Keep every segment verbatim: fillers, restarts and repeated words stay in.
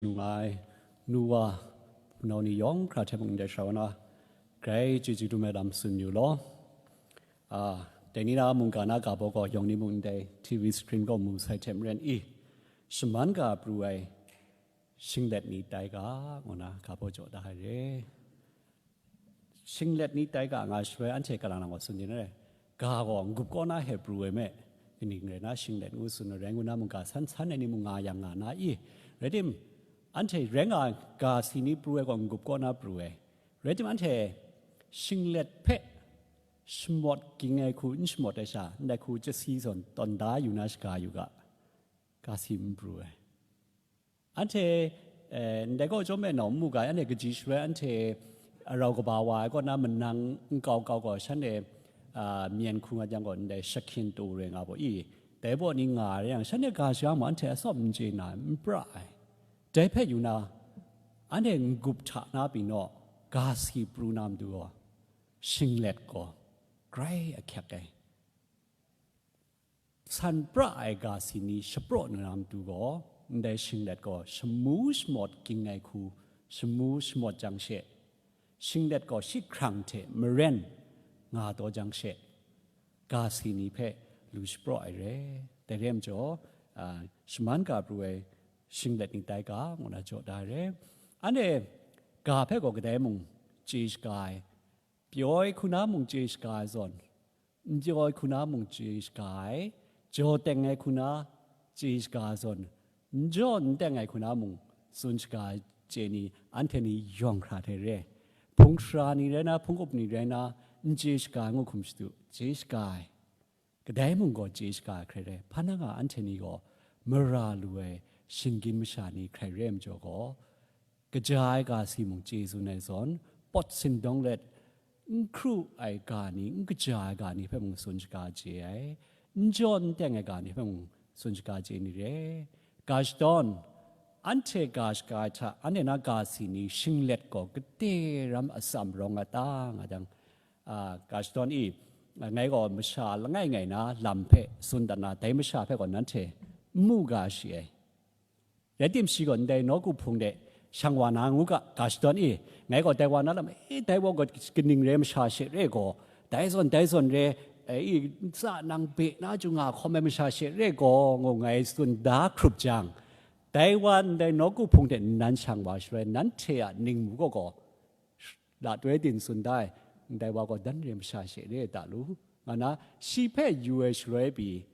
Ngai, nu wa, nau ni yawng hkra hte mung ndai shara na, grai chyeju dum ai lam tsun yu law. A, dai ni na mungga na ga baw gaw yawng ni mung ndai T V screen gaw mu sai hte maren i, shaman ga pru ai shinglet ni tai ga, ngu na ga baw jaw da ai re. Shinglet ni tai ga nga shaloi anhte kalang lang gaw tsun di na re. Ga gaw n-gup kaw na he pru ai me, kaning rai na shinglet ngu tsun ai rai ngu na mungga san san ai ni mung nga yang nga na i. Rai tim, anhte rai nga ga si ni pru ai gaw n-gup kaw na pru ai. Rai tim anhte shinglet hpe shamawt ging ai hku n shamawt ai sha, ndai hku chyasi zawn tawn da yu na shaga yu ga, ga si n pru ai. Anhte, eh, ndai kaw chyawm e nawng n mu ga, anhte kaji shaloi anhte arau kaba wa ai kaw na manang n kau kau gaw, shanhte, ah, myen hku nga jang gaw, ndai shahkyen tu re nga baw i, dai baw ni nga re yang, shanhte ga sha mung anhte atsawm n chye na, n pra ai. Dai hpe yu na, anhte n-gup hta na pyi naw, ga si pru na matu gaw, shinglet gaw grai ahkyek ai. San pra ai ga si ni shapraw na matu gaw, ndai shinglet gaw shamu shamawt ging ai hku, shamu shamawt jang she, shinglet gaw shi hkrang hte maren nga taw jang she, ga si ni hpe lu shapraw ai re. Dai re ai majaw, a, shaman ga pru ai shinglet ni tai ga, ngu na jaw da ai re. Anhte ga hpe gaw kadai mung chye shaga ai, pyoi hku na mung chye shaga ai zawn, n pyoi hku na mung chye shaga ai, jaw teng ai hku na chye shaga ai zawn, n jaw n teng ai hku na mung tsun shaga ai chye ni, anhte ni yawng hkra hte re ai. Hpung sara ni rai na, hpung up ni rai na, n chye shaga ai ngu hkum shadu, chye shaga ai. Kadai mung gaw chye shaga ai hkrai re ai. Hpa na nga anhte ni gaw mara lu ai shinggyim masha ni hkrai re ai majaw gaw, kaja ai ga si mung chye tsun ai zawn, pawt sindawng let, n hkru ai ga ni, n kaja ai ga ni hpe mung tsun shaga chye ai, n jaw n teng ai ga ni hpe mung tsun shaga chye ni re. Ga shadawn, anhte ga shaga ai hta, anhte na ga si ni shinglet gaw gade ram atsam rawng a ta, nga jang, a, ga shadawn i, ngai gaw masha langai ngai na lam hpe tsun dat na, dai masha hpe gaw nanhte n mu ga shi ai. Rai tim, shi gaw ndai nawku hpung de shang wa na ngu ga, ga shadawn i, ngai gaw dai wa na lam, e, dai wa gaw kaning re masha she re gaw, dai zawn, dai zawn re, e, i, ntsa nang be na chyu nga hkawm ai masha she re gaw, ngu ngai tsun da hkrup jang, dai wa ndai nawku hpung de nnan shang wa shaloi, nanhte a ningmu gaw gaw, la toi din tsun da ai, ndai wa gaw dan re masha she re ai ta lu, nga na, shi hpe yu ai shaloi pyi,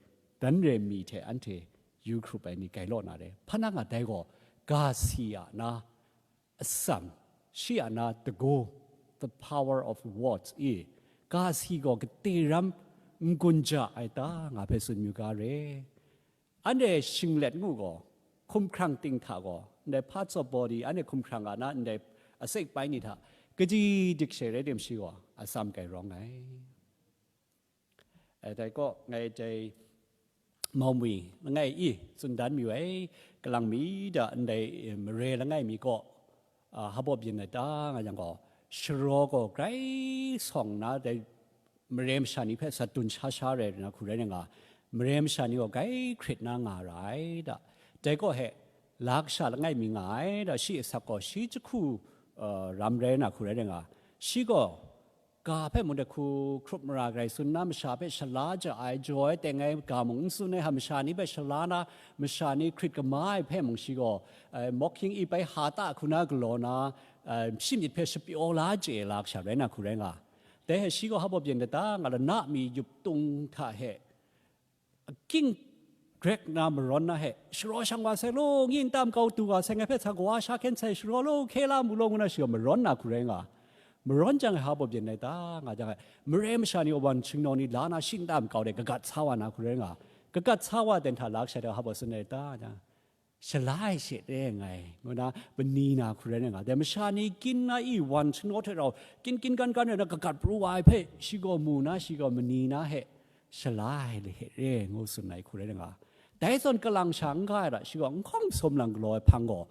dan re mi hte anhte yu hkrup ai ni grai law na re. Hpa na nga dai gaw, ga si a na atsam, shi a na dagu, the power of words i, ga si gaw gade ram n-gun ja ai ta, nga hpe tsun yu ga re. Anhte shinglet ngu gaw, hkumhkrang ting hta gaw, ndai parts of body, anhte hkumhkrang a na ndai asek bai ni hta, kaji dik she rai tim, shi gaw atsam grai rawng ai. E, dai gaw, ngai dai mau mi langai i tsun dan mi ai, kalang mi da ndai, e, mare langai mi gaw, a, hpa baw byin ai ta, nga yang gaw, sharaw gaw grai sawng na, dai mare masha ni hpe sat dun sha sha rai na hku rai nga, mare masha ni gaw grai hkrit na nga ra ai da. Dai gaw he, la kasha langai mi nga ai da, shi asak gaw shi jahku, uh, ram rai na hku rai nga, shi gaw ga hpe mung dai hku hkrup mara grai tsun na, masha hpe shala ja ai, jaw ai, teng ai ga mung n tsun ai, ha masha ni hpe shala na, masha ni hkrit kama ai hpe mung shi gaw, eh, mawhkying i bai ha ta hku na galaw na, eh, shi myit hpe shapyaw la chye ai la kasha rai na hku rai nga. Dai he shi gaw hpa baw byin da ta, nga lana mi yup tung hta he, aking grek na marawn na he, sharaw shang wa sai law, ngi n tam kau tu wa sai, ngai hpe sa kawa sha hkyen sai sharaw law, hkye la mu law, ngu na shi gaw marawn na hku rai nga. Marawn jang e hpa baw byin ai ta, nga jang e, mare masha ni wan htingnaw ni la na shi n tam kau de, kagat sa wa na hku rai nga. Kagat sa wa ten hta la kasha de hpa baw tsun ai ta, nga jang, shala ai she re ngai, ngu na, mani na hku rai nga. Dai masha ni kin na i wan htingnaw hte rau, kin kin gan gan rai na kagat pru wa ai hpe, shi gaw mu na, shi gaw mani na he, shala ai le he re, ngu tsun ai hku rai nga. Dai zawn kalang sha n ga ai ra, shi gaw n hkawng sawm lang galaw ai hpang gaw,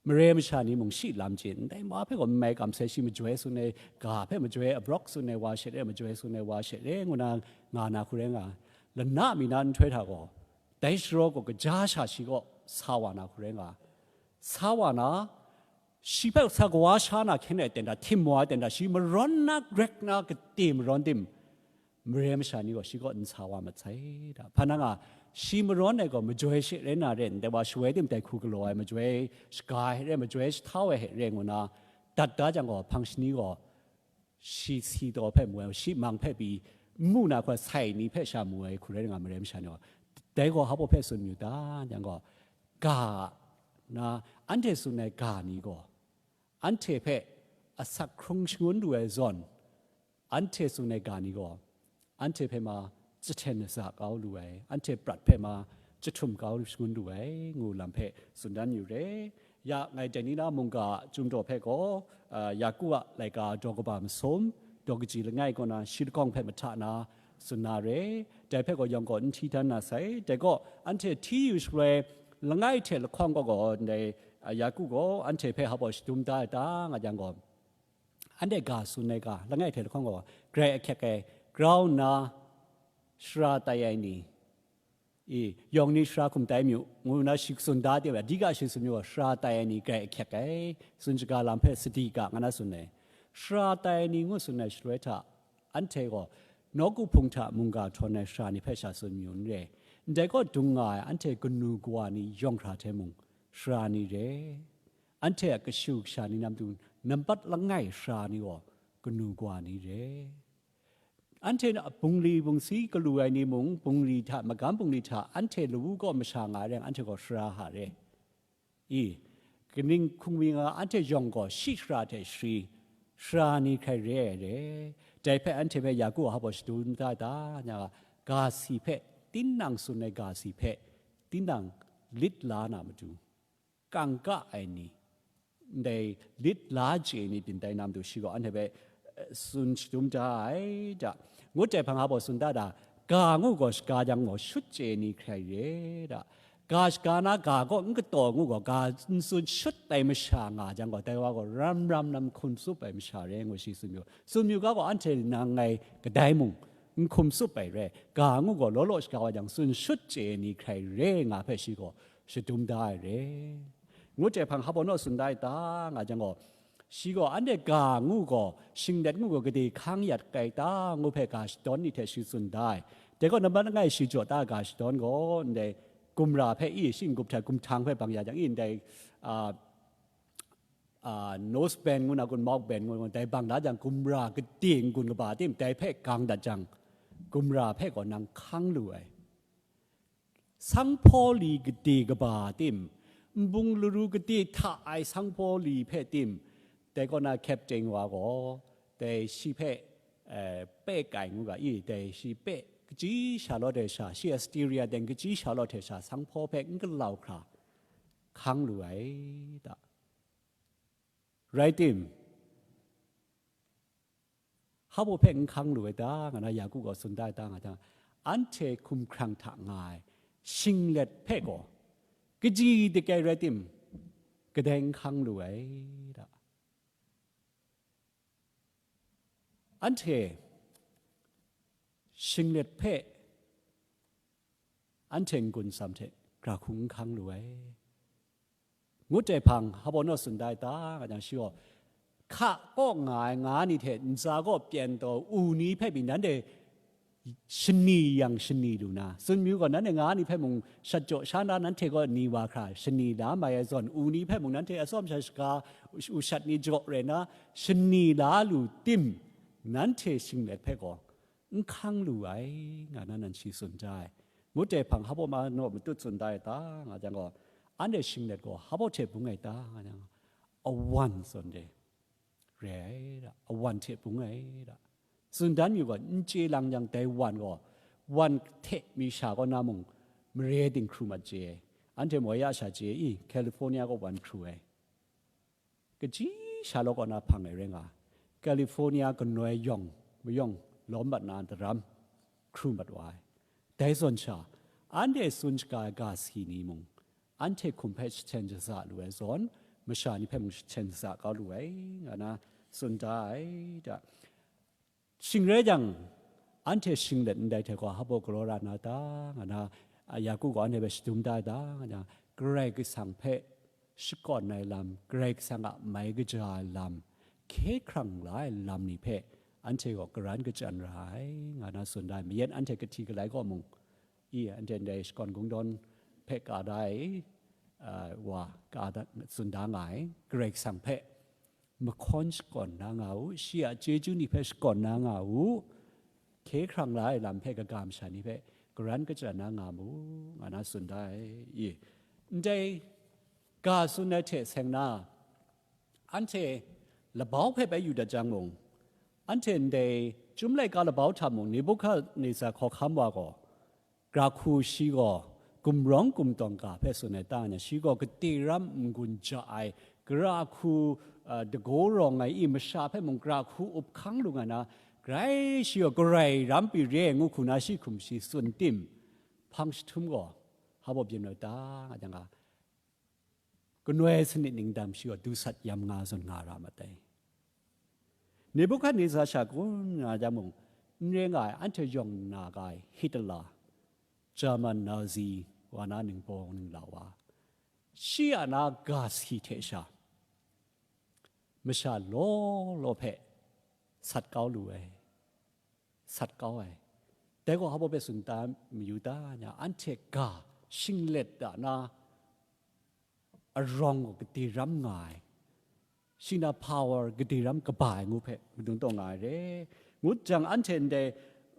mare masha ni mung shi lam chye, ndai ma hpe gaw n mai kam sai, shi majoi tsun ai, ga hpe majoi, abrawk tsun ai wa she re, majoi tsun ai wa she re, ngu na nga na hku rai nga. Lana mi na nhtoi hta gaw, dai sharaw gaw kaja sha shi gaw sa wa na hku rai nga. sa wa na, shi hpe sa kawa sha na hkyen e ten da, htim wa ai ten da, shi marawn na, grek na, gade marawn tim, mare masha ni gaw shi kaw n sa wa mat sai da. Hpa nang a, shi marawn ai gaw majoi she rai na ren, dai wa shawoi tim dai hku galaw ai majoi shaga hte rai, majoi shahtau ai hte rai ngu na, dat da jang gaw, hpang shani gaw, shi si taw hpe mu ai, shi mang hpe pyi n mu na hkoi sai ni hpe sha mu ai hku rai nga, mare masha ni gaw, dai gaw hpa baw hpe tsun mayu ta, yang gaw, ga na, anhte tsun ai ga ni gaw, anhte hpe asak hkrung shangun lu ai zawn, anhte tsun ai ga ni gaw, anhte hpe ma jahten aza kau lu ai, anhte prat hpe ma jahtum kau shangun lu ai, ngu lam hpe tsun dan yu re. Ya, ngai dai ni na mungga chyum daw hpe gaw, ah, Yaku a laika daw kaba masum, daw kaji langai kaw na shi lahkawng hpe mahta na tsun na re. Dai hpe gaw yawng gaw n hti dan na sai. Dai gaw anhte hti yu shaloi, langai hte lahkawng gaw gaw ndai, ah, Yaku gaw anhte hpe hpa baw shadum da ai ta, nga jang gaw, anhte ga tsun ai ga, langai hte lahkawng gaw, grai ahkyek ai, grau nna, shara tai ai ni, i, yawng ni shara hkum tai mayu, ngu nna shi tsun da de, a dika shi tsun mayu gaw, shara tai ai ni grai ahkyek ai, tsun shaga lam hpe sadi ga, nga na tsun ai. Shara tai ai ni ngu tsun ai shaloi hta, anhte gaw, nawku hpung hta mungga htawn ai shara ni hpe sha tsun mayu n re. Ndai kaw dung nga ai anhte kanu kawa ni yawng hkra hte mung, shara ni re. Anhte a kashu kasha ni na matu nampat langai shara ni gaw kanu kawa ni re. Anhte a bungli bungsi galu ai ni mung, bungli hta, magam bungli hta, anhte lawu kaw masha nga ai rai, anhte gaw shara hta re. I, kaning hkungwi nga, anhte yawng gaw shi shara hte shari, shara ni hkrai re ai re. Dai hpe anhte hpe Yaku hpa baw shadum da ai ta, nga, ga si hpe, tinang tsun ai ga si hpe, tinang lit la na matu, kangka ai ni, ndai lit la chye ni byin tai na matu shi gaw anhte hpe, eh, tsun shadum da ai da. Ngut ai hpang hpa baw tsun da da, ga ngu gaw shaga jang gaw shut chye ni hkrai re da. Ga shaga na ga kaw n kataw ngu gaw, ga n tsun shut ai masha nga jang gaw, dai wa gaw ram ram lam hkum tsup ai masha re ngu shi tsun mayu. Tsun mayu ga gaw anhte nang ngai kadai mung n hkum tsup ai re. Ga ngu gaw law law shaga wa jang tsun shut chye ni hkrai re nga hpe shi gaw shadum da ai re. Ngut ai hpang hpa baw naw tsun da ai ta, nga jang gaw, shi gaw anhte ga ngu gaw, shinglet ngu gaw gade hkang yat kai ta, ngu hpe ga shadawn ni hte shi tsun da ai. Dai gaw nambat langai shi jaw ta ga shadawn gaw, ndai gumra hpe i, shi n-gup hta gumhtang hpe bang ya jang i, ndai, a, a, nose band ngu na kun, mouth band ngu na kun, dai bang da jang, gumra gade n-gun kaba tim, dai hpe gang dat jang, gumra hpe gaw nang hkang lu ai. Sanghpaw li gade kaba tim, nbung laru gade hta ai sanghpaw li hpe tim, dai kaw na captain wa gaw, dai shi hpe, eh, pe kai ngu ga i, dai shi pe, kaji sha lawt ai sha, shi a steerer teng kaji sha lawt ai sha, sanghpaw hpe n galau hkra hkang lu ai ta. Rai tim, hpa baw hpe n hkang lu ai ta, nga na Yaku gaw tsun da ai ta, nga jang, anhte hkumhkrang hta nga ai shinglet hpe gaw, kaji de kai rai tim, kadai n hkang lu ai ta. Anhte shinglet hpe anhte n-gun tsam hte gra hku n hkang lu ai. Ngut ai hpang hpa baw naw tsun da ai ta, nga jang, shi gaw, hka kaw nga ai nga ni hte ntsa kaw pyen taw u ni hpe pyi nanhte shani yang shani lu na, tsun mayu gaw, nanhte nga ni hpe mung shat jaw sha na, nanhte kaw ni wa hkra shani la mai ai zawn, u ni hpe mung nanhte atsawm sha shaga u shat ni jaw rai na, shani la lu tim, nanhte shinglet hpe gaw n hkang lu ai, nga na nan shi tsun da ai. Ngut ai hpang hpa baw ma naw matut tsun da ai ta, nga jang gaw, anhte shinglet gaw hpa baw hte bung ai ta, nga jang, awan zawn de re ai da, awan hte bung ai da. Tsun dan yu gaw, n chye lang jang, dai wan gaw, wan hte mi sha kaw na mung, mare dinghkru mat chye ai. Anhte moi ya sha chye i, California kaw wan hkru ai. Kaji sha law kaw na hpang ai rai nga, California ganoi yawng mayawng lawm mat na daram hkru mat wa ai. Dai zawn sha, anhte tsun shaga ai ga si ni mung, anhte hkum hpe jahten shaza lu ai zawn, masha ni hpe mung jahten shaza kau lu ai, nga na tsun da ai da. Shing rai jang, anhte shinglet ndai hte gaw hpa baw galaw ra na ta, nga na, a, Yaku gaw anhte hpe shadum da ai ta, nga na, Karai Kasang hpe shakawn ai lam, Karai Kasang a mai kaja ai lam, hkye hkrang la ai lam ni hpe anhte gaw karan kachyan ra ai, nga na tsun da ai. Mayen anhte kahti kalai kaw mung, i, anhte ndai shakawn kungdawn hpe ka da ai, a, wa ka da, tsun da nga ai, Karai Kasang hpe mahkawn shakawn na nga u, shi a chyeju ni hpe shakawn na nga u, hkye hkrang la ai lam hpe kaga masha ni hpe karan kachyan na nga mu, nga na tsun da ai. I, ndai ga tsun ai hte seng na, anhte labau hpe bai yu dat jang mung, anhte ndai Chyum laika labau hta mung Nebuhkadnezar hkawhkam wa gaw, Gara hku shi gaw gumrawng gumtawng ga hpe tsun ai ta na, shi gaw gade ram n-gun ja ai, gara hku, a, dagaw rawng ai i, masha hpe mung gara hku up hkang lu nga na, grai shi gaw garai ram pyi re ai ngu hku na shi hkum shi tsun tim, hpang jahtum gaw hpa baw byin rai ta, nga jang ga, kanoi sanit ning dam shi gaw dusat yam nga zawn nga ra mat ai. Nebuhkadnezar sha kun nga jang mung, n re nga ai, anhte yawng nna ga ai Hitler, German Nazi wa na ningpawng ninglau wa, shi a na ga si hte sha, masha law law hpe sat kau lu ai, sat kau ai. Dai gaw hpa baw hpe tsun ta mayu ta nya, anhte ga shinglet a na arawng gaw gade ram nga ai, shi na power gade ram kaba ai ngu hpe madung taw nga ai re. Ngut jang, anhte ndai,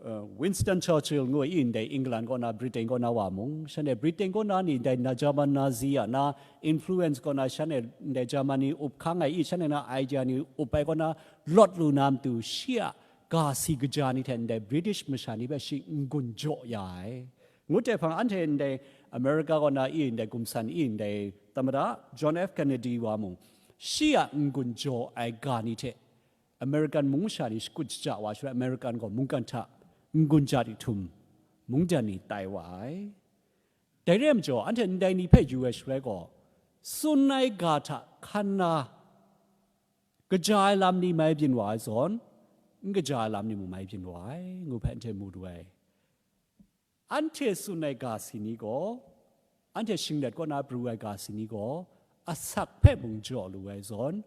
uh, Winston Churchill ngu i, ndai England kaw na, Britain kaw na wa mung, shanhte Britain kaw na ni ndai na German Nazi a na influence kaw na, shanhte ndai Germany up hkang ai i, shanhte na idea ni up ai kaw na lawt lu na matu, shi a ga si kaja ni hte ndai British masha ni hpe shi n-gun jaw ya ai. Ngut ai hpang, anhte ndai America kaw na i, ndai gumsan i, ndai Tamada John F Kennedy wa mung, shi a n-gun jaw ai ga ni hte American mung masha ni shakut shaja wa shaloi, American gaw mungkan hta n-gun ja di htum, mungdan ni tai wa ai. Dai re ai majaw, anhte ndai ni hpe yu ai shaloi gaw, tsun ai ga hta hkan na kaja ai lam ni mai byin wa ai zawn, n kaja ai lam ni mung mai byin wa ai, ngu hpe anhte mu lu ai. Anhte tsun ai ga si ni gaw, anhte shinglet kaw na pru ai ga si ni gaw, asak hpe mung jaw lu ai zawn,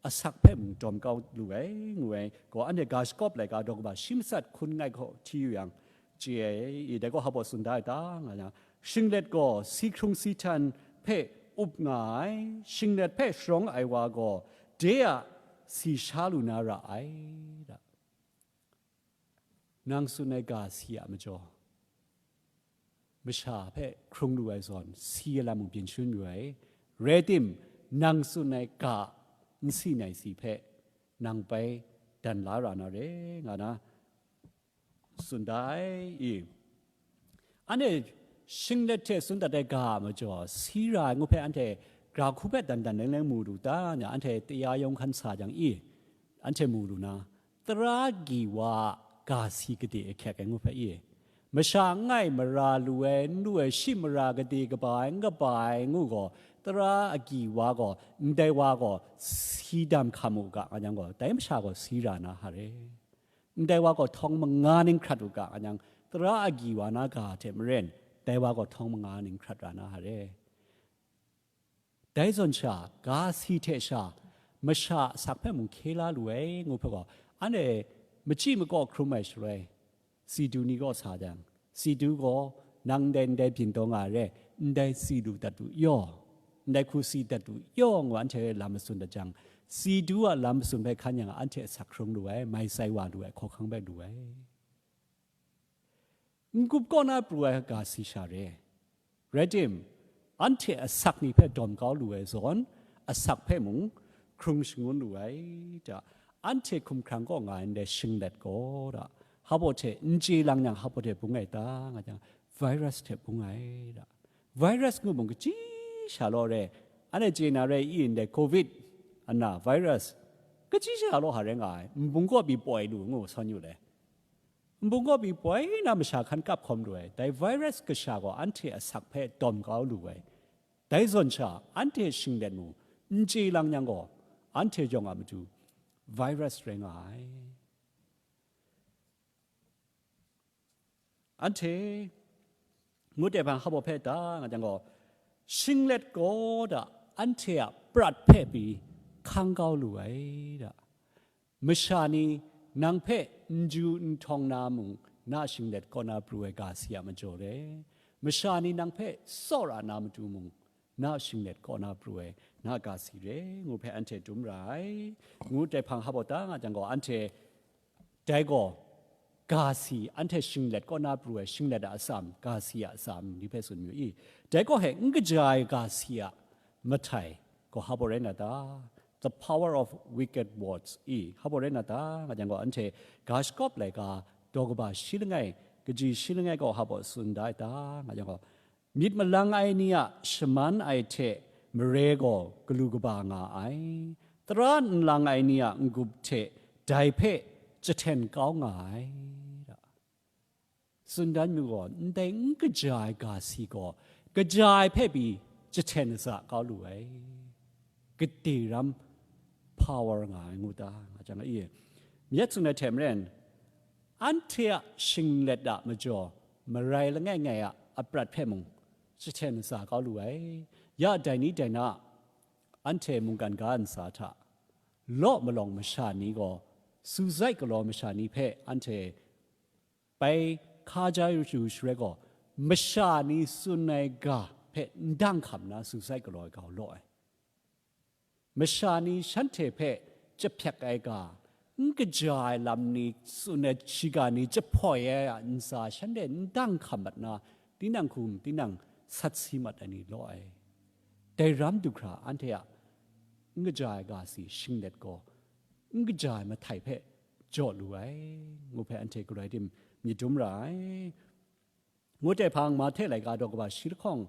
asak hpe mung dawm kau lu ai, ngu ai gaw, anhte ga shakawp laika daw kaba shi matsat hkun ngai hkaw hti yu yang, chye ai, i dai gaw hpa baw tsun da ai ta, nga yang, shinglet gaw si hkrung si htan hpe up nga ai, shinglet hpe sharawng ai wa gaw, de a si sha lu na ra ai, da. Nang tsun ai ga si a majaw, masha hpe hkrung lu ai zawn, si ai lam mung byin shangun yu ai. Rai tim, nang tsun ai ga n si nai si hpe, nang bai dan la ra na re, nga na tsun da ai i. Anhte shinglet hte tsun dat ai ga a majaw, si ra ai ngu hpe anhte gara hku hpe dan dan leng leng mu lu ta nya, anhte taya yawng hkan sa jang i, anhte mu lu na, tara agyi wa a ga si gade ahkyek ai ngu hpe i, masha n ngai mara lu ai, n lu ai shi mara gade kaba ai, n kaba ai ngu gaw, tara agyi wa gaw, ndai wa gaw si dam hkam u ga, nga yang gaw, dai masha gaw si ra na hare. Ndai wa gaw htawng manga ning hkrat u ga, nga yang, tara agyi wa na ga hte maren, dai wa gaw htawng manga ning hkrat ra na hare. Dai zawn sha, ga si hte sha, masha asak hpe mung hkye la lu ai, ngu hpe gaw, anhte machyi makaw hkrum ai shaloi, si du ni kaw sa jang, si du gaw, nang ndai ndai byin taw nga ai re, ndai si lu dat u yaw, ndai hku si dat u yaw, ngu anhte lam matsun dat jang, si du a lam matsun hpe hkan yang, anhte asak hkrung lu ai, mai sai wa lu ai, hkawhkang hpe lu ai. N-gup kaw na pru ai ga si sha re. Rai tim, anhte asak ni hpe dawm kau lu ai zawn, asak hpe mung hkrung shangun lu ai, ta. Anhte hkumhkrang kaw nga ai ndai shinglet gaw, ta, hpa baw hte n chye lang yang, hpa baw hte bung ai ta, nga jang, virus hte bung ai, ta. Virus ngu mung kaji sha law re, anhte chye na re i, ndai covid ana virus, kaji sha law hare nga ai, nbung kaw pyi poi lu ngu sawn yu le. Nbung kaw pyi poi na masha hkan kap hkawm lu ai, dai virus kasha gaw anhte asak hpe dawm kau lu ai. Dai zawn sha, anhte shinglet mu, n chye lang yang gaw, anhte yawng a matu virus rai nga ai. Anhte ngut ai hpang hpa baw hpe ta nga jang gaw, shinglet gaw da, anhte a prat hpe pyi hkang kau lu ai da. Masha ni nang hpe n ju n htawng na mung, na shinglet kaw na pru ai ga si a majaw re. Masha ni nang hpe tsawra na matu mung, na shinglet kaw na pru ai na ga si re, ngu hpe anhte dum ra ai. Ngu dai hpang hap awt da nga jang gaw, anhte dai gaw ga si, anhte shinglet kaw na pru ai shinglet a atsam, ga si a atsam ni hpe tsun mayu i? Dai gaw he n kaja ai ga si a mahtai gaw hap awt rai na ta? The power of wicked words i hap awt rai na ta? Nga jang gaw, anhte ga shakawp laika daw kaba shi langai, kaji shi langai gaw hap awt tsun da ai ta? Nga jang gaw, myit malang ai ni a shaman ai hte mare gaw galu kaba nga ai, tara nlang ai ni a n-gup hte dai hpe jahten kau nga ai. Tsun dan mi gaw, ndai n kaja ai ga si gaw, kaja ai hpe pyi jahten aza kau lu ai. Gade ram power nga ai ngu ta, nga jang e, myit tsun ai hte maren, anhte a shinglet a majaw, marai langai ngai a aprat hpe mung jahten aza kau lu ai. Ya dai ni dai na, anhte mungkan ga ntsa hta, law malawng masha ni gaw, suzai galaw masha ni hpe anhte bai hka ja yu sharai gaw, masha ni tsun ai ga hpe ndang hkam na suzai galaw ai ga law ai. Masha ni shanhte hpe jahpyak ai ga, n kaja ai lam ni tsun ai shiga ni jahpoi ai a ntsa shanhte ndang hkam mat na, tinang hkum tinang sat si mat ai ni law ai. Dai ram du hkra anhte a n kaja ai ga si shinglet gaw, n kaja ai mahtai hpe jaw lu ai, ngu hpe anhte galoi tim myit dum ra ai. Ngut ai hpang, Mahte laika daw kaba shi lahkawng,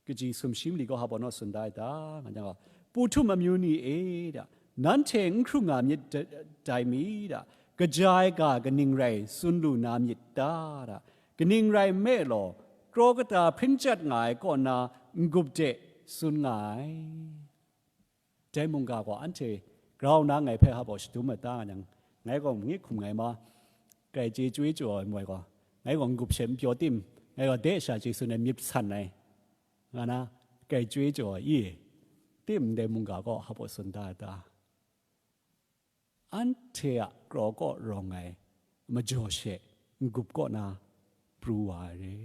kaji sumshi mali gaw hap awt naw tsun da ai ta? Nga jang gaw, Pu htum amyu ni e da, nanhte n hkru nga myit da-, dai mi da? Kaja ai ga kaning rai tsun lu na myit ta da? Kaning rai nme law, kraw kata hpring chyat nga ai kaw na n-gup de tsun nga ai. Dai mungga gaw anhte grau na ngai hpe hap awt shadum ai ta nga yang, ngai gaw mangit hkum ngai ma, kai chye chyoi chyaw ai moi gaw, ngai gaw n-gup she n pyaw tim, ngai gaw de sha chye tsun ai myit san ai, nga na, kai chyoi chyaw ai i, tim ndai mungga gaw hap awt tsun da ai ta? Anhte a kraw kaw rawng ai majaw she n-gup kaw na pru wa ai re.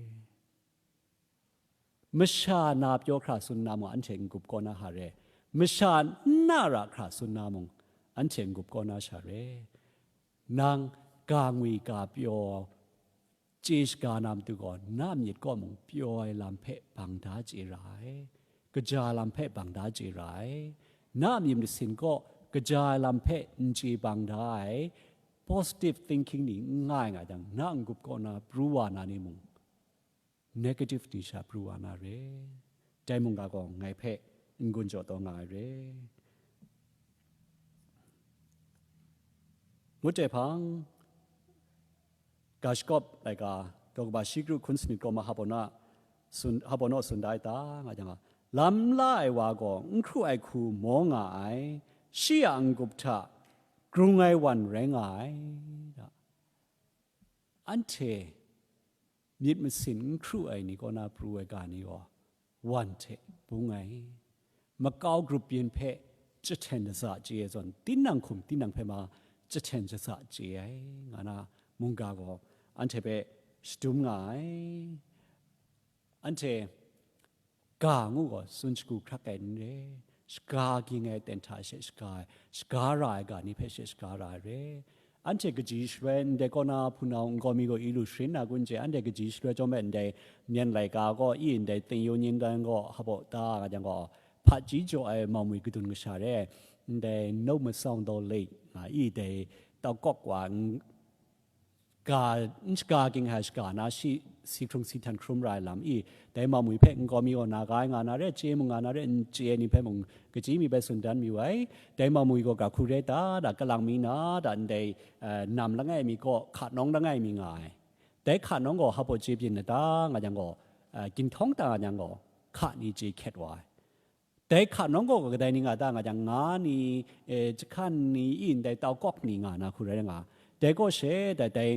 Masha na pyaw hkra tsun na mung, anhte n-gup kaw na hta re. Masha n na ra hkra tsun na mung, anhte n-gup kaw na sha re. Nang ga ngwi ga pyaw chye shaga na matu gaw, na myit kaw mung pyaw ai lam hpe bang da chye ra ai, kaja lam hpe bang da chye ra ai. Na myit masin kaw kaja ai lam hpe n chye bang da ai, positive thinking ni n nga ai nga jang, na n-gup kaw na pru wa na ni mung, negative ni sha pru wa na re. Dai mungga gaw ngai hpe n-gun jaw taw nga ai re. Ngut ai hpang, ga shakawp laika daw kaba shi kru hkun sanit kaw ma hap awt na tsun, hap awt naw tsun da ai ta? Nga jang gaw, lam la ai wa gaw n hkru ai hku maw nga ai, shi a n-gup hta grung ai wan rai nga ai, da. Anhte myit masin n hkru ai ni kaw na pru ai ga ni gaw, wan hte bung ai, makau grup byin hpe jahten aza chye ai zawn, tinang hkum tinang hpe ma jahten aza chye ai, nga na mungga gaw anhte hpe shadum nga ai. Anhte ga ngu gaw tsun shagu hkrak ai n re, shaga ging ai ten hta she shaga ai, shaga ra ai ga ni hpe she shaga ra ai re. Anhte kaji shaloi ndai kaw na hpunau nkau mi gaw i lu sharin na kun chye, anhte kaji shaloi chyawm e ndai myen laika gaw i ndai Tsingyawng Nyingdan gaw hap awt ta nga jang gaw, hpaji jaw ai maumwi kadun kasha re, ndai No Masang Daw Lake nga i dai tau kawk wa n-, ga, n shaga ging ai shaga na shi, si hkrung si htan hkrum ra ai lam i, dai maumwi hpe nkau mi gaw na ga ai nga na re, chye mung nga na re, n chye ai ni hpe mung kaji mi bai tsun dan mayu ai. Dai maumwi gaw ga hku re ta, da, kalang mi na, da, ndai, eh, nam langai mi kaw hka nawng langai mi nga ai. Dai hka nawng gaw hap awt chye byin na ta nga jang gaw, eh, ginhtawng ta nga jang gaw, hka ni chye hkyet wa ai. Dai hka nawng gaw kadai ni nga ta nga jang, nga ni, eh, jahkan ni i ndai tau kawk ni nga na hku rai nga. Dai kaw she, dai, dai,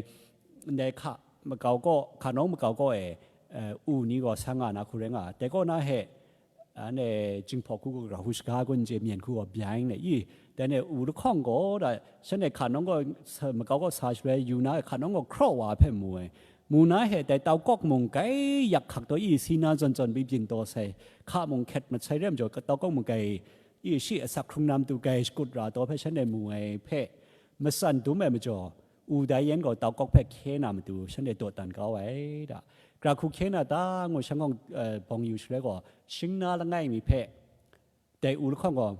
ndai hka makau kaw, hka nawng makau kaw e, eh, u ni gaw sa nga na hku rai nga. Dai kaw na he, Anhte Jinghpaw hku gaw, Rahu shaga gun je myen hku gaw byaing le i, dai ne u lahkawng gaw, da, shanhte hka nawng gaw sa, makau gaw sa shaloi yu na, hka nawng gaw hkraw wa hpe mu ai. Mu na he, dai tau kawk mung gai yak hkak taw i, si na zawn zawn byin taw sai, hka mung hkyet mat sai re majaw, tau kawk mung gai i, shi asak hkrung na matu gai shakut ra taw hpe shanhte mu ai hpe, matsan dum ai majaw, u dai yan gaw tau kawk hpe hkye na matu shanhte dawdan kau ai da. Gara hku hkye na ta ngu shanhkawng, eh, bawng yu shaloi gaw, shingna langai mi hpe, dai u lahkawng gaw,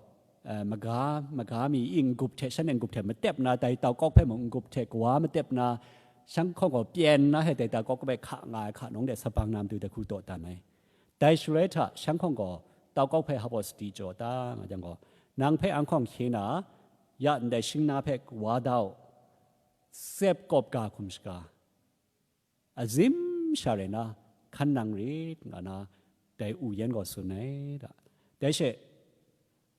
eh, maga, maga mi i n-gup hte, shanhte n-gup hte matep na, dai tau kawk hpe mung n-gup hte kawa matep na, shanhkawng gaw pyen na he, dai tau kawk hpe hka nga ai hka nawng de sa bang na matu dai hku dawdan ai. Dai shaloi hta shanhkawng gaw tau kawk hpe hpaw sadi jaw ta nga jang gaw, nang hpe anhkawng hkye na, ya ndai shingna hpe wa da u, sep kawp ga hkum shaga, azim sha rai na, hkan nang rit, nga na, dai u yan gaw tsun ai da. Dai she,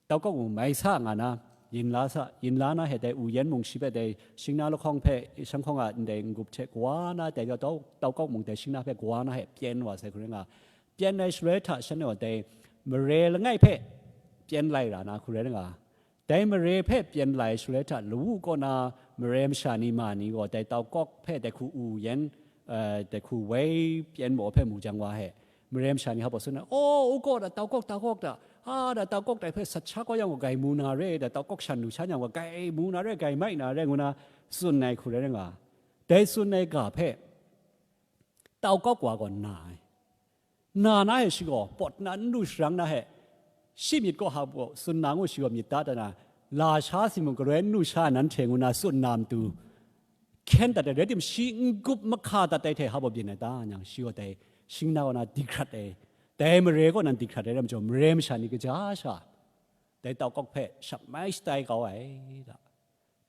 tau kawk mung mai sa nga na, yin la sa, yin la na he dai u yan mung shi hpe dai shingna lahkawng hpe, shanhkawng a ndai n-gup hte kawa na, dai tau, tau kawk mung dai shingna hpe kawa na he pyen wa sai hku rai nga, pyen ai shaloi hta shanhte gaw dai mare langai hpe pyen lai ra na hku rai nga, dai mare hpe pyen lai shaloi hta lawu kaw na mare masha ni ma ni gaw dai tau kawk hpe dai hku u yan, eh, dai hku woi pyen maw hpe mu jang wa he, mare masha ni hpaw tsun ai, "O, u kaw da, tau kawk, tau kawk da, a, da tau kawk dai hpe sat sha kau yang gaw gai mu na re, da tau kawk shan lu sha yang gaw gai mu na re, gai mai na re," ngu na tsun ai hku rai nga, dai tsun ai ga hpe tau kawk wa gaw na ai. Na na he shi gaw, pawt na n lu sharang na he, shi myit kaw hpaw tsun na ngu shi gaw myit da da na, la sha si mung galoi n lu sha nanhte ngu na tsun na matu, hkyen dat ai rai tim, shi n-gup mahka dat ai hte hpaw byin ai ta, nang shi gaw dai shingna kaw na dihkrat ai, dai mare kaw nan dihkrat ai rai majaw, mare masha ni kaja sha dai tau kawk hpe shap mai shatai kau ai da.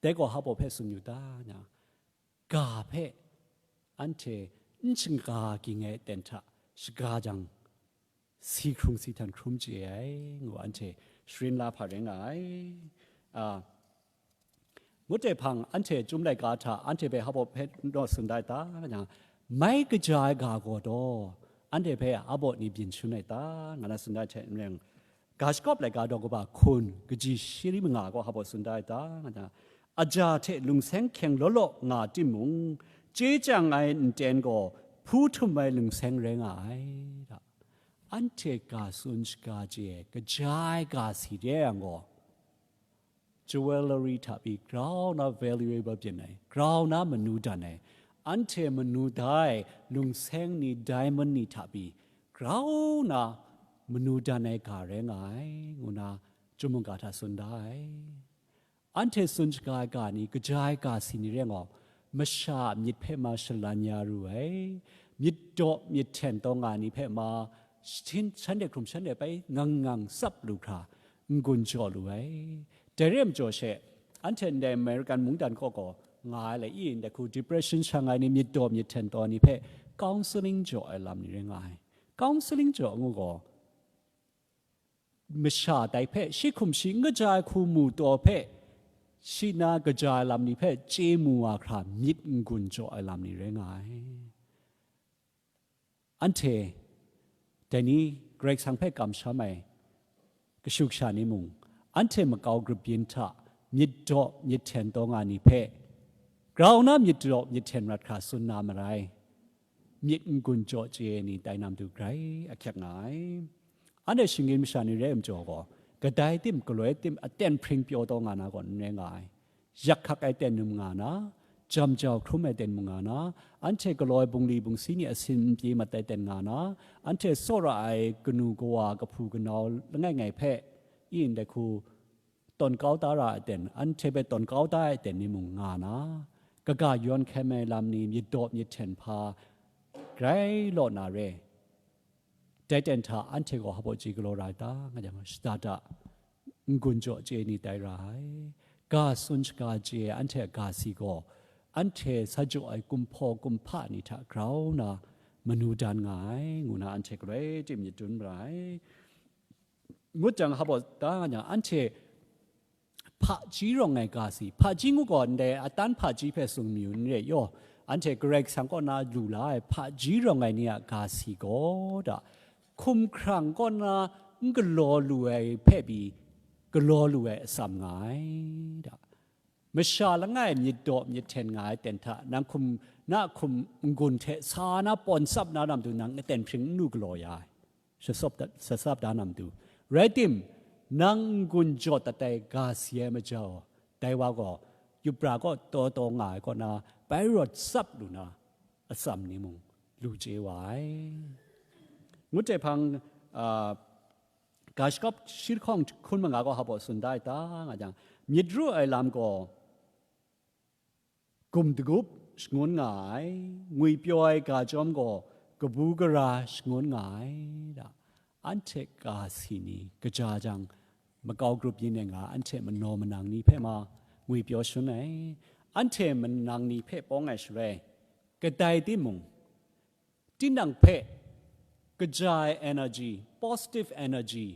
Dai gaw hpaw hpe tsun yu ta, nang ga hpe anhte n shingga ging ai aten hta shaga jang, si hkrung si htan hkrum chye ai, ngu anhte sharin la hpa rai nga ai. A, ngut e hpang, anhte Chyum laika hta anhte hpe hpaw hpe naw tsun da ai ta, nga jang, mai kaja ai ga gaw taw, anhte hpe hpaw ni byin shangun ai ta, nga na tsun da ai hte n rai, ga shakawp laika daw kaba hkun kaji shi manga gaw hpaw tsun da ai ta, nga jang, aja hte lungseng hkyeng law law nga timung, chye chyang ai nten gaw hpu htum ai lungseng rai nga ai da. Anhte ga tsun shaga chye ai, kaja ai ga si re ai yang gaw, jewellery hta pyi grau na valuable byin ai, grau na manu dan ai, anhte manu da ai lungseng ni, diamond ni hta pyi grau na manu dan ai ga rai nga ai, ngu na Chyum mungga hta tsun da ai. Anhte tsun shaga ai ga ni, kaja ai ga si ni rai nga, masha a myit hpe ma shalan ya ru ai, myit daw myit hten taw nga ni hpe ma, shin-, shanhte hkrum shanhte bai ngang ngang tsap lu hkra, n-gun jaw lu ai. Dai re ai majaw she, anhte ndai American mungdan kaw gaw nga ai le i, ndai hku depression shang ai ni, myit daw myit hten taw ni hpe counselling jaw ai lam ni rai nga ai. Counselling jaw ngu gaw, masha dai hpe shi hkum shi n kaja ai hku mu taw hpe, shi na kaja ai lam ni hpe chye mu wa hkra, myit n-gun jaw ai lam ni rai nga ai. Anhte dai ni Karai Kasang hpe kamsham ai kashu kasha ni mung, anhte makau grup byin hta myit daw myit hten taw nga ni hpe, grau na myit daw myit hten rat hkra tsun na marai, myit n-gun jaw chye ai ni tai na matu grai ahkyak nga ai. Anhte shinggyim masha ni rai ai majaw gaw, kadai tim galoi tim aten hpring pyaw taw nga na gaw n rai nga ai. Yak hkak ai ten mung nga na, jam jau hkrum ai ten mung nga na, anhte galaw ai bungli bungsi ni asin n pyi mat ai ten nga na, anhte tsawra ai kanu kawa kahpu kanau langai ngai hpe, i ndai hku tawn kau da ra ai ten, anhte hpe tawn kau da ai ten ni mung nga na, kaga yawn hkyen ai lam ni myit daw myit hten hpa grai law na re. Dai ten hta anhte gaw hpaw chye galaw ra ai ta, nga jang, shada da n-gun jaw chye ni tai ra ai. Ga tsun shaga chye ai anhte a ga si gaw, anhte sa jaw ai kumhpaw kumhpa ni hta grau na manu dan nga ai, ngu na anhte galoi tim myit dun mara ai. Ngut jang hpaw da nga jang, anhte hpaji rawng ai ga si, hpaji ngu gaw ndai atan hpaji hpe tsun mayu n re yaw, anhte Karai Kasang kaw na lu la ai hpaji rawng ai ni a ga si gaw da, hkumhkrang kaw na n galaw lu ai hpe pyi galaw lu ai atsam nga ai da. Masha langai myit daw myit hten nga ai ten hta, nang hkum na hkum n-gun hte sa na pawn tsap na nam tu nang aten hpring n lu galaw ya ai. Shasap da, shasap da nam tu. Rai tim, nang n-gun jawt dat ai ga si ai majaw, dai wa gaw, yupra kaw taw taw nga ai kaw na, bai rawt tsap lu na, atsam ni mung lu chye wa ai. Ngut hte hpang, a, ga shakawp shi lahkawng hkun manga gaw hpa baw tsun da ai ta, nga jang, myit ru ai lam gaw gum dagup shangun nga ai, ngwipyaw ai ga chyawm gaw kabu gara shangun nga ai da. Anhte ga si ni kaja jang, makau grup yin e nga anhte manaw manang ni hpe ma ngwipyaw shangun ai. Anhte manang ni hpe pawng ai shaloi, kadai timung, tinang hpe kaja ai energy, positive energy,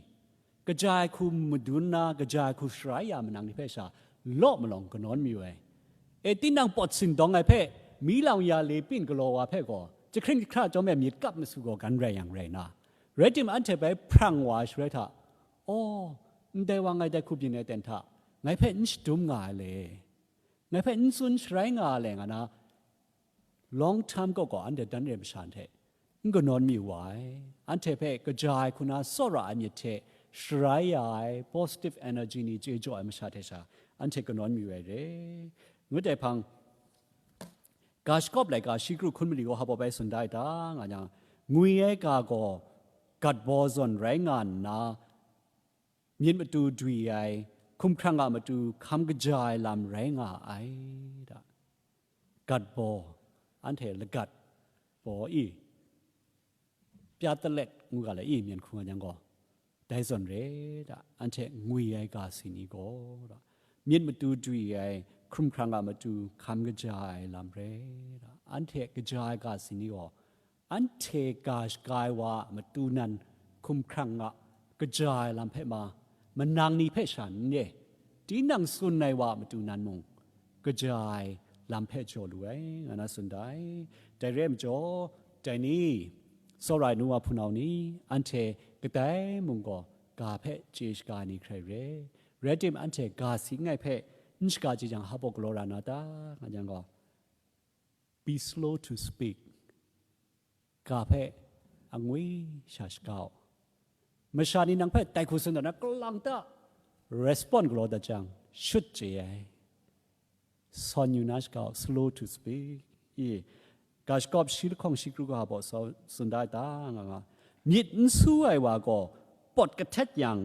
kaja ai hku madun na, kaja ai hku sharai ya manang ni hpe sha law malawng kanawn mayu ai. E, tinang pawt sindawng ai hpe, mi lang ya le pyin galaw wa hpe gaw, jahkring jahkra chyawm e myit kap masu gaw gan rai yang rai na, rai tim anhte bai hprang wa ai shaloi hta, aw, ndai wa ngai dai hku byin ai ten hta, ngai hpe n shadum nga ai le, ngai hpe n tsun sharai nga ai le, nga na, long term kaw gaw anhte dan re masha hte n kanawn mayu wa ai. Anhte hpe kaja ai hku na tsawra ai myit hte sharai ya ai positive energy ni chye jaw ai masha hte sha anhte kanawn mayu ai re. Ngut ai hpang, ga shakawp laika shi kru hkun mali gaw hpa baw bai tsun da ai ta, nga yang, ngwi ai ga gaw gat baw zawn rai nga nna, myit matu dwi ai, hkumhkrang a matu hkam kaja ai lam rai nga ai da. Gat baw, anhte lagat baw i, pya talet ngu ga le i, myen hkrung a yang gaw, dai zawn re da, anhte ngwi ai ga si ni gaw da, myit matu dwi ai, hkumhkrang a matu hkam kaja ai lam re da, anhte kaja ai ga si ni gaw, anhte ga shaga ai wa a matu nan hkumhkrang a kaja ai lam hpe ma, manang ni hpe sha n re, tinang tsun ai wa a matu nan mung, kaja ai lam hpe jaw lu ai, nga na tsun da ai. Dai re ai majaw, dai ni, tsawra ai nu wa hpunau ni, anhte kadai mung gaw ga hpe chye shaga ai ni hkrai re. Rai tim, anhte ga si nngai hpe n shaga chye jang, hpa baw galaw ra na ta, nga jang gaw, be slow to speak. Ga hpe angwi sha shaga u. Masha ni nang hpe dai hku tsun dat na, kalang ta respond galaw dat jang, shut chye ai. Sawn yu na shaga u, slow to speak. I, ga shakawp shi lahkawng shi kru ga baw sa, tsun da ai ta, nga nga. Myit n su ai wa gaw pawt kahtet yang,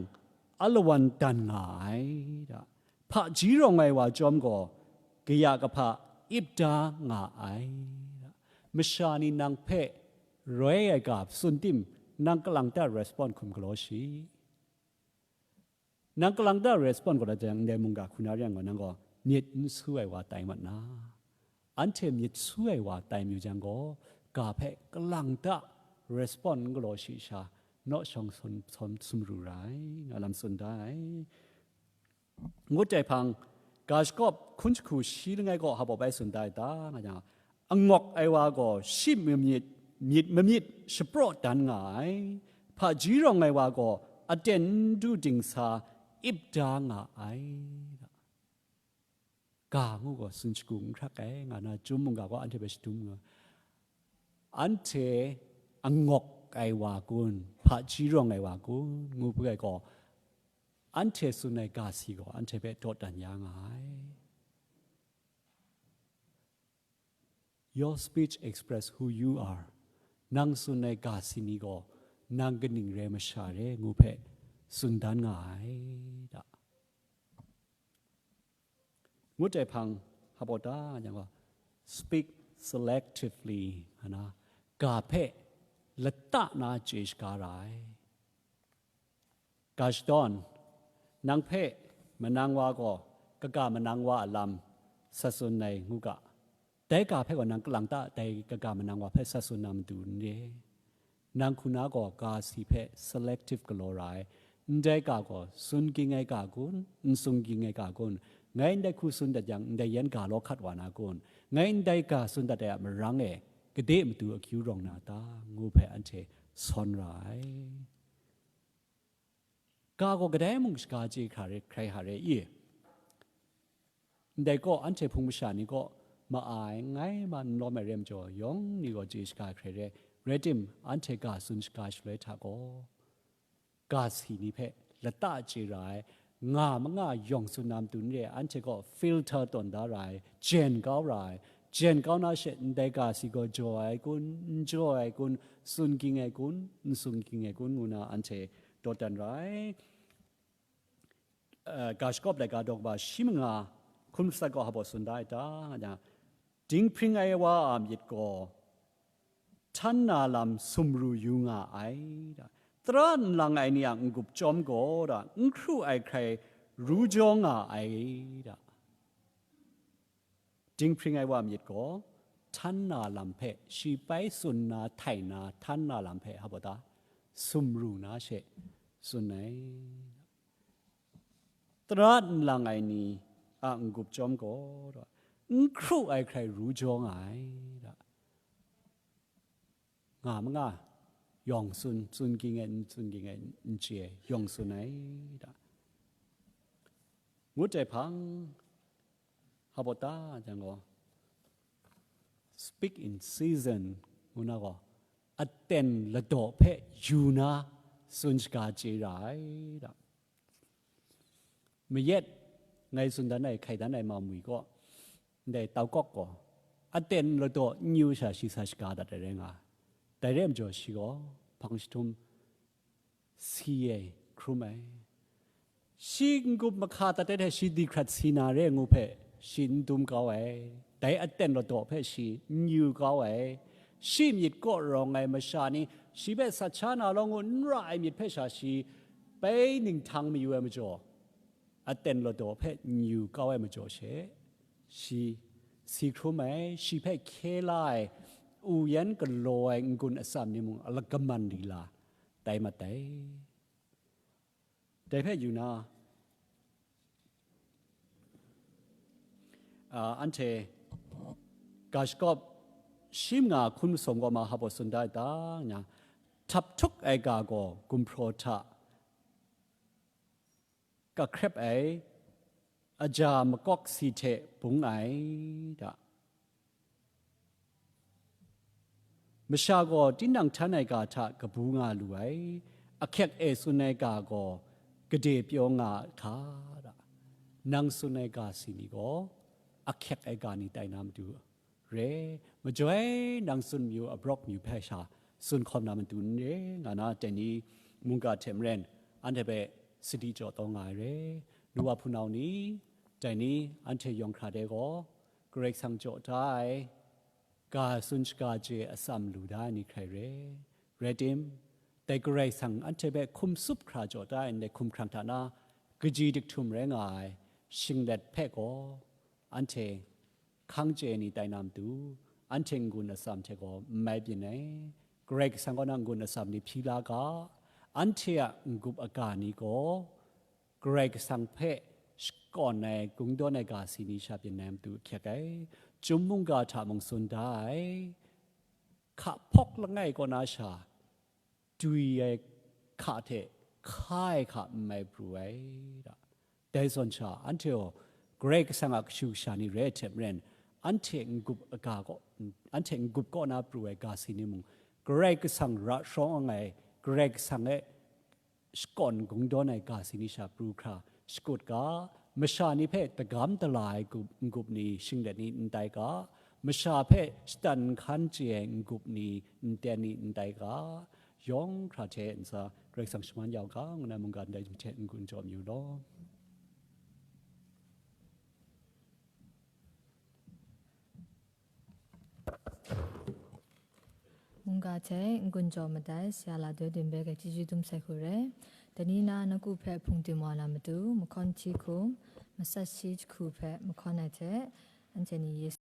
alawan dan nga ai da. Hpaji rawng ai wa chyawm gaw, kaya kahpa ip da nga ai. Masha ni nang hpe roi ai ga tsun tim, nang kalang ta respond hkum galaw shi? Nang kalang ta respond galaw jang, ndai mungga hku na re yang gaw, nang gaw myit n su ai wa tai mat na. Anhte myit su ai wa tai mayu jang gaw, ga hpe kalang ta respond n galaw shi sha, naw shawng sawm, sawm sumru ra ai, nga lam tsun da ai. Ngut ai hpang, ga shakawp hkun jahku shi langai gaw hpa baw bai tsun da ai ta, nga jang, angawk ai wa gaw shi mamyit, myit mamyit shapraw dan nga ai, hpaji rawng ai wa gaw aten n du dingsa ip da nga ai. Ga ngu gaw tsun shagu n hkrak ai, nga na, chyum mungga gaw anhte hpe shadum nga. Anhte angawk ai wa kun, hpaji rawng ai wa kun, ngu hpe gaw, anhte tsun ai ga si gaw, anhte hpe dawdan ya nga ai. Your speech express who you are. Nang tsun ai ga si ni gaw, nang kaning re masha re ngu hpe tsun dan nga ai da. Ngut ai hpang, hpa baw ta, nga jang gaw, speak selectively, nga na, ga hpe lata na chye shaga ra ai. Ga shadawn, nang hpe manang wa gaw, kaga manang wa a lam sa tsun ai ngu ga, dai ga hpe gaw nang kalang ta dai kaga manang wa hpe sa tsun na matu n re. Nang hku na gaw ga si hpe selective galaw ra ai. Ndai ga gaw tsun ging ai ga kun, n tsun ging ai ga kun, ngai ndai hku tsun dat yang, ndai yan ga law hkat wa na kun, ngai ndai ga tsun dat ai a marang e, gade matu akyu rawng na ta, ngu hpe anhte sawn ra ai. Ga gaw kadai mung shaga chye hkra re, hkrai hkra re i? Ndai gaw anhte hpung masha ni gaw ma ai, ngai ma n lawm ai re majaw, yawng ni gaw chye shaga hkrai re. Rai tim, anhte ga tsun shaga shaloi hta gaw, ga si ni hpe lata chye ra ai, nga ma nga yawng tsun na matu n re ai, anhte gaw filter tawn da ra ai, jen kau ra ai, jen kau na she ndai ga si gaw jaw ai kun, n jaw ai kun, tsun ging ai kun, n tsun ging ai kun, ngu na anhte dawdan ra ai. Eh, ga shakawp laika daw kaba shi manga hkun matsat gaw hpa baw tsun da ai ta, nga jang, dinghpring ai wa a myit gaw htan na lam sumru yu nga ai, da. Tara nlang ai ni a n-gup chyawm gaw, da, n hkru ai hkrai ru jaw nga ai, da. Dinghpring ai wa myit gaw, htan na lam hpe, shi pai tsun na, htai na, htan na lam hpe, hpa baw ta, sumru na she tsun ai. Tara nlang ai ni a n-gup chyawm gaw, da, n hkru ai hkrai ru jaw nga ai, da. Nga ma nga, yawng tsun, tsun ging ai, n tsun ging ai, n chye ai, yawng tsun ai, da. Ngut ai hpang, hpa baw ta jang gaw, speak in season, ngu na gaw, aten ladaw hpe yu na tsun shaga chye ra ai, da. Mayat ngai tsun dan ai, hkai dan ai Mamwi gaw, ndai Tau Kawk gaw, aten ladaw n yu sha shi sa shaga dat ai rai nga ai. Dai re ai majaw shi gaw, hpang jahtum si ai, hkrum ai. Shi n-gup mahka dat ai hte shi di hkrat si na re ngu hpe, shi n dum kau ai. Dai aten ladaw hpe shi n yu kau ai. Shi myit kaw rawng ai masha ni, shi hpe sat sha na law ngu n ra ai myit hpe sha shi bai ninghtang mayu ai majaw, aten ladaw hpe n yu kau ai majaw she, shi si hkrum ai, shi hpe hkye la ai, u yan galaw ai n-gun atsam ni mung a lagaman lila tai mat ai. Dai hpe yu na, a, anhte ga shakawp shi manga hkun masawm gaw ma hpa baw tsun da ai ta, nga, htap htuk ai ga gaw gumhpraw hta kahkrep ai, aja makawk si hte bung ai, da. Masha gaw tinang htan ai ga hta kabu nga lu ai, ahkyek e tsun ai ga gaw gade pyaw nga a hka, da. Nang tsun ai ga si ni gaw ahkyek ai ga ni tai na matu re, majoi nang tsun mayu abrawk mayu hpe sha tsun hkawm na matu n re, nga na dai ni mungga hte maren anhte hpe sadi jaw taw nga ai re. Nu wa hpunau ni, dai ni anhte yawng hkra de gaw, Karai Kasang jaw da ai, ga tsun shaga je atsam lu da ai ni hkrai re. Rai tim, dai Karai Kasang anhte hpe hkum tsup hkra jaw da ai ndai hkumhkrang hta na kaji diktum rai nga ai shinglet hpe gaw, anhte hkang chye ni tai na matu, anhte n-gun atsam hte gaw n mai byin ai. Karai Kasang kaw na n-gun atsam ni hpyi la ga, anhte a n-gup aga ni gaw Karai Kasang hpe shakawn ai, kungdawn ai ga si ni sha byin ai matu ahkyek ai. Chyum mungga hta mung tsun da ai, hka hpawk langai kaw na sha, dwi ai hka hte hka ai hka n mai pru ai, da. Dai zawn sha, anhte gaw Karai Kasang a kashu kasha ni rai hte maren, anhte n-gup aga gaw, anhte n-gup kaw na pru ai ga si ni mung, Karai Kasang ra shawng ai, Karai Kasang e shakawn kungdawn ai ga si ni sha pru hkra shakut ga, masha ni hpe dagam dala ai gup, n-gup ni shinglet ni n tai ga, masha hpe shatan nhkan chye ai n-gup ni nten ni n tai ga, yawng hkra hte ntsa Karai Kasang shaman ya u ga, ngu na mungga ndai hte n-gun jaw mayu law. Mungga hte n-gun jaw madai, Siya Ladoi Dun Bai Grai chyeju dum sai hku re. Dai ni na nawku hpe hpung tim wa na matu, mahkawn hti hkum, matsat shi jahku hpe mahkawn ai hte, anhte ni Yesu